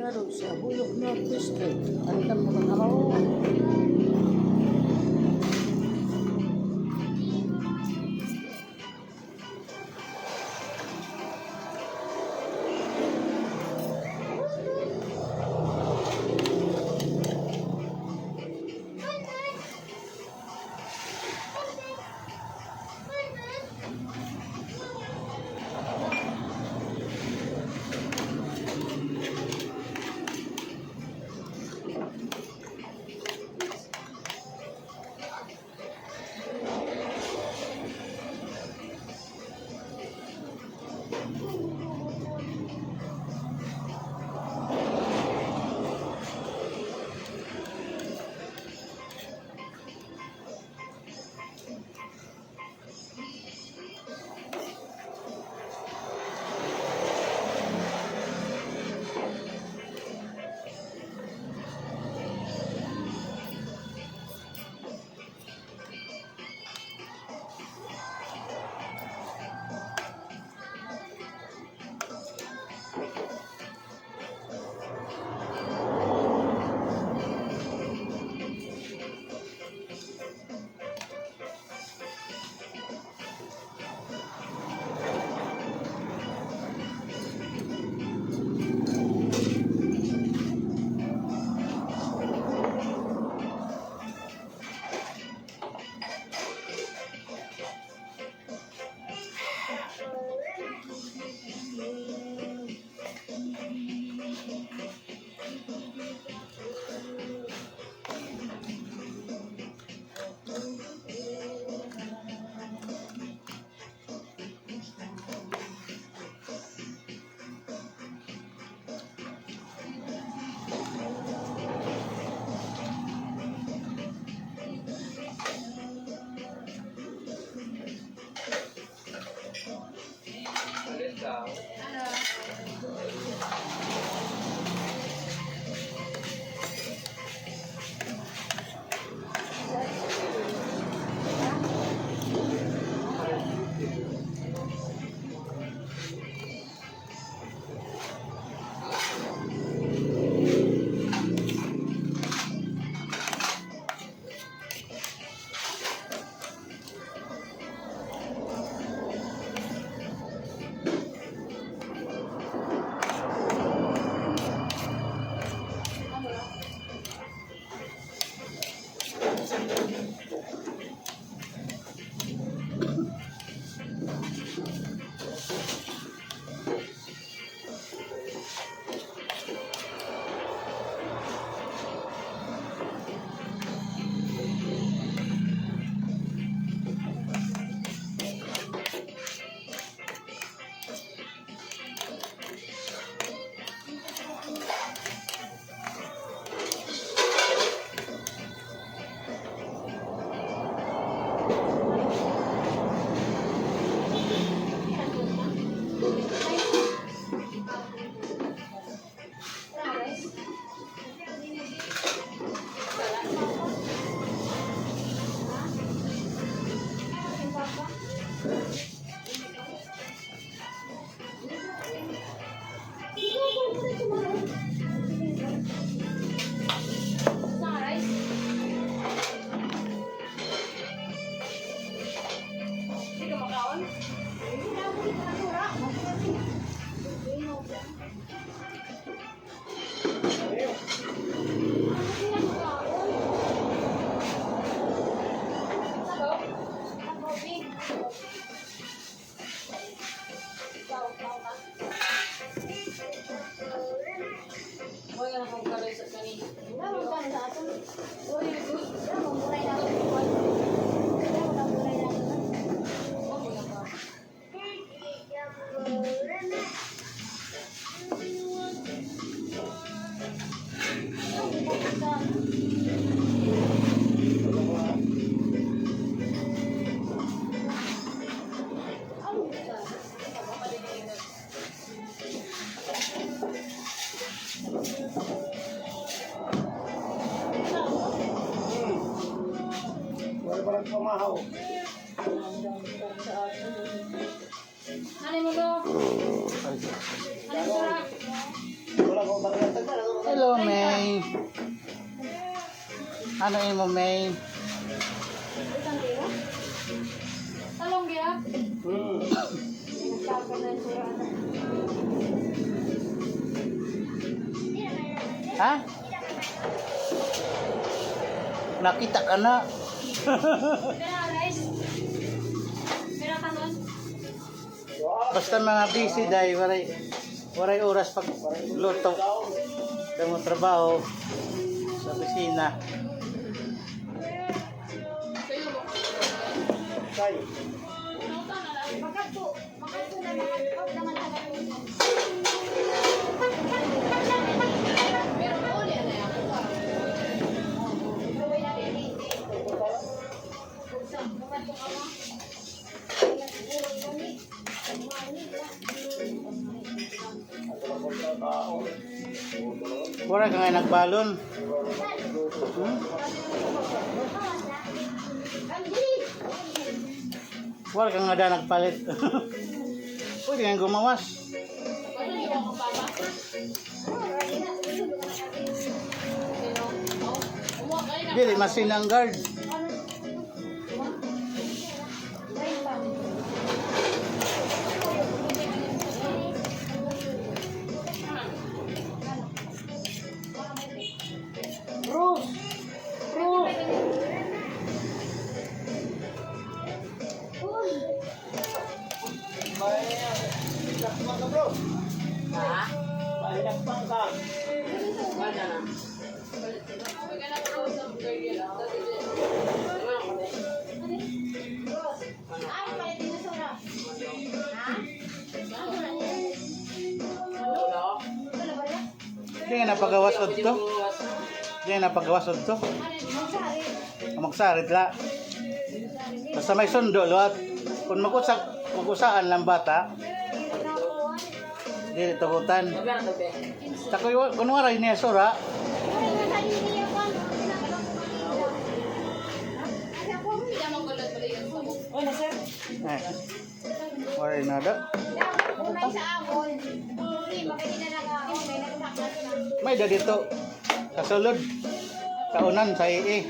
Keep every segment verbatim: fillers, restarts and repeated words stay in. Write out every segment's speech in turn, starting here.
Sa Buyog Northwest, eh. Andam na ba kamo? Ano imo, May? Talong biya? Ha? Nakita ka na. Pera rice? Pera kanon? Basta mga busy, day, waray, waray oras pagluto. Damo trabaho sa opisina. Waray ka ngay-an nagbalon. Hmm? Waray ka ngada nagpalit. Pwede ngay-an gumawas. Dili, machine-gun guard. Bruce! Bruce! May lakpan ka, bro? Ha? May lakpan ka? Wala na. Diri na pagawas udto. Diri na pagawas udto. Magsarit la. Basta may sundo liwat. Kun mag-usa, mag-usaan la an bata. Dili tugutan. Sa kun, kun waray niya sura. Ano, sir? Eh, waray na da. May-ada didto. Kasulod. Kaunan sa ii.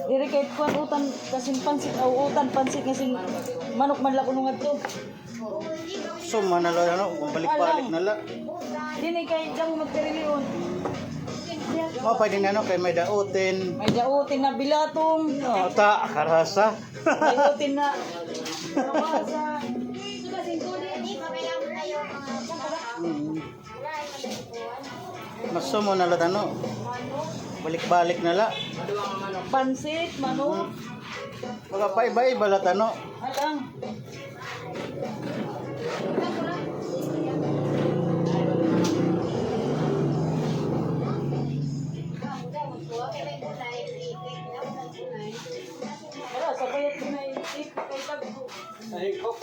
Diri kay kuan utan, kasing pansit, aw, utan, pansit, kasing manok man la kuno ngadto. Suma na la, ano, balik-balik na la. Diri kay damo magkarilion. Mao pa din, ano, kay may dautin. May dautin na bilatong. O, ta, karasa. May dautin na. Mm. Masumo na la tano. Balik-balik na la. Pansit, manok. Magpaiba-iba la tano. Alang. Wala, sabay at pinay-, kay tagpo. Ay, kok.